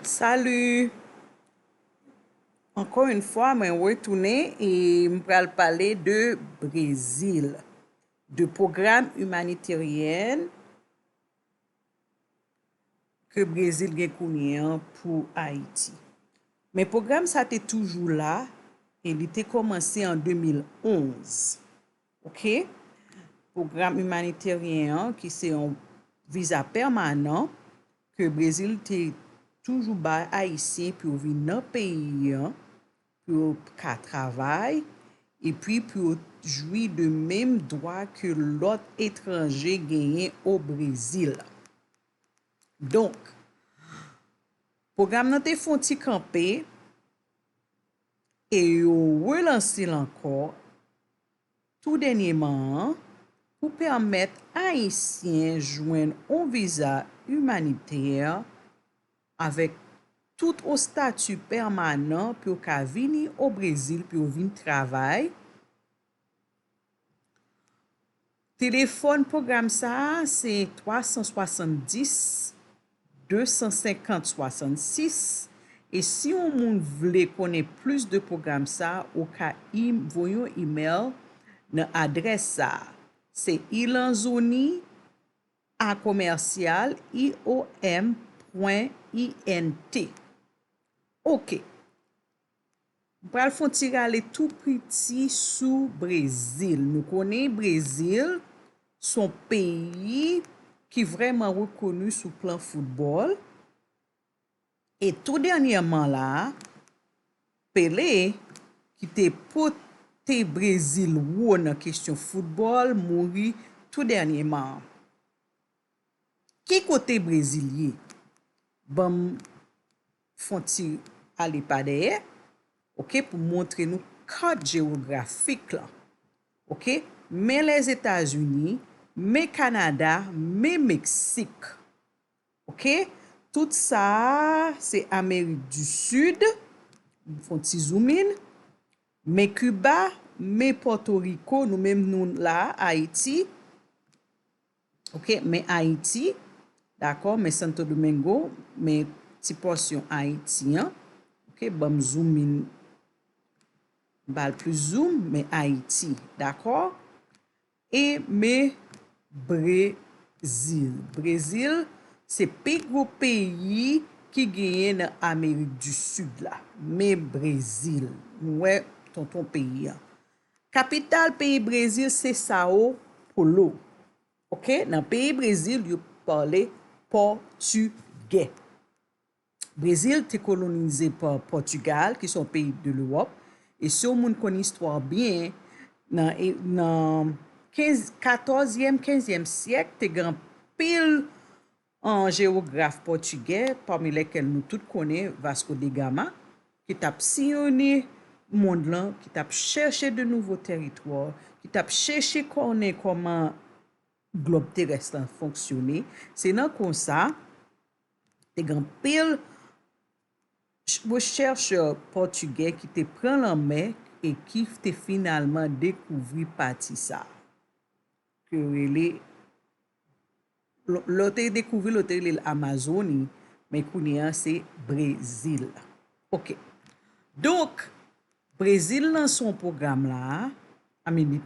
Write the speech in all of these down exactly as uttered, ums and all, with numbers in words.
Salut! Encore une fois, mwen retounen e m pral pale de Brezil, de pwogram imaniteryen ke Brezil gen kounye an pou Ayiti. Men pwogram sa te toujou la e li te kòmanse an de mil onz. Oke? Pwogram imaniteryen an, ki se yon viza pèmanan ke Brezil te toujou bay Ayisyen pou yo vin nan peyi an, pou yo ka travay, epi pou yo jwi de menm dwa ke lòt etranje genyen o Brezil. Donk, pwogram nan te fè yon ti kanpe e yo relanse l ankò tou dènyèman an pou pèmèt Ayisyen jwenn yon viza imanitè avèk tout yon estati pèmanan pou yo ka vini o Brezil pou yo vin travay. Telefòn pwogram sa a se twa san swasanndis, de san senkant, swasannsis. E si yon moun vle konnen plis de pwogram sa, ou ka im- voye yon imèl nan adrès sa a. Se ilanzoni a komèsyal I O M pwen I N T. Oke. M pral fè yon ti rale tou piti sou Brezil. Nou konnen Brezil se yon peyi ki vrèman rekoni sou plan foutbòl. E tou dènyèman la, Pele, ki te pote Brezil wo nan kesyon foutbòl, mouri tou dènyèman an. Ki kote Brezil ye? Ban m fè yon ti ale pa dèyè, oke, pou montre nou kat jewografik la. Oke? Men Lèzetazini, men Kanada, men Meksik. Oke? Tout sa a, se Amerik di Sid. M fè yon ti zoom in. Men Kiba, men Pòtoriko, nou menm nou la, Ayiti. Oke, men Ayiti, dakò, men Santo Domingo, men ti pòsyon Ayiti an. Oke, ban m zoom in, ba l plis zoom, men Ayiti, dakò? E men Brezil. Brezil, se pi gwo peyi ki genyen nan Amerik di Sid la. Men Brezil, nou wè tonton peyi an. Kapital peyi Brezil se Sao Paulo. Oke, nan peyi Brezil, yo pale pòtigè. Brezil te kolonize pa Pòtigal, ki se yon peyi de Lewòp. E si yon moun konn istwa byen, nan, e, nan kenz, katòzyèm, kenzyèm syèk, te gen anpil an jewograf pòtigè, pami lèkèl nou tout konnen Vasco da Gama, ki t ap siyonnen mond lan, ki t ap chèche de nouvo tèritwa, ki t ap chèche konnen kòman glòb terès lan fonksyone. Se nan konsa, te gen anpil ch-, rechèchè pòtigè ki te pran lanmè e ki te finalman dekouvri pati sa a, ke yo rele, lè, lè yo te dekouvri l, yo te rele l Amazoni, men kounye a se Brezil. Oke. Donk, Brezil lanse yon pwogram la, I mean,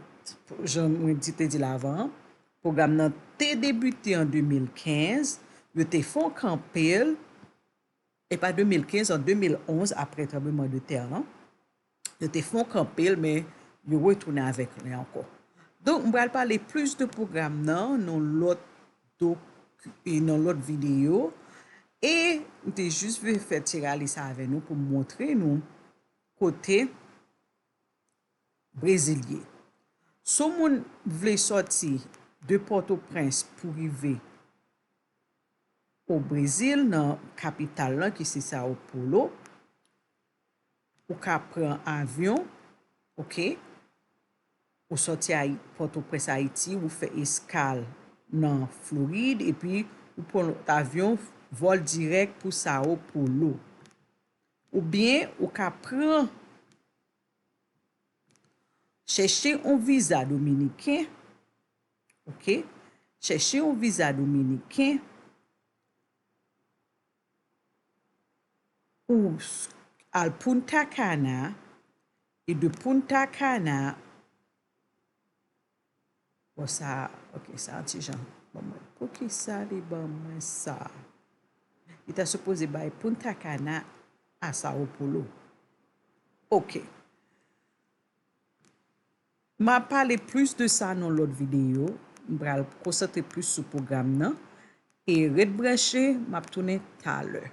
jan mwen di, te di l avan, pwogram nan te debite an de mil kenz, yo te fè yon kanpe l, e pa de mil kenz, an de mil onz, apre tranbleman de tè lan, yo te fè yon kanpe l, men yo retounen avèk li ankò. Donk, m pral pale plis de pwogram nan, nan lòt dok-, e nan lòt videyo, e m te jis vle fè ti rale sa avè nou pou m montre nou kote Brezil ye. Si yon moun vle sòti de Pòtoprens pou rive o Brezil, nan kapital lan, ki se Sao Paulo, ou ka pran avyon, oke? Ou sòti Ayi-, Pòtoprens, Ayiti, ou fè eskal nan Florid, epi ou pran lòt avyon, vòl dirèk pou Sao Paulo. Oubyen ou ka pran, chèche yon viza dominiken, oke? Chèche yon viza dominiken, ou s- al Punta Cana, e de Punta Cana, bon, sa, ok, sa yon ti jan. Ban mwen, poukisa li ban mwen sa? Li ta sipoze bay Punta Cana a Sao Paulo. Ok. M a pale plis de sa nan lòt videyo. M pral konsantre plis sou pwogram nan. E ret branche, m ap tounen talè.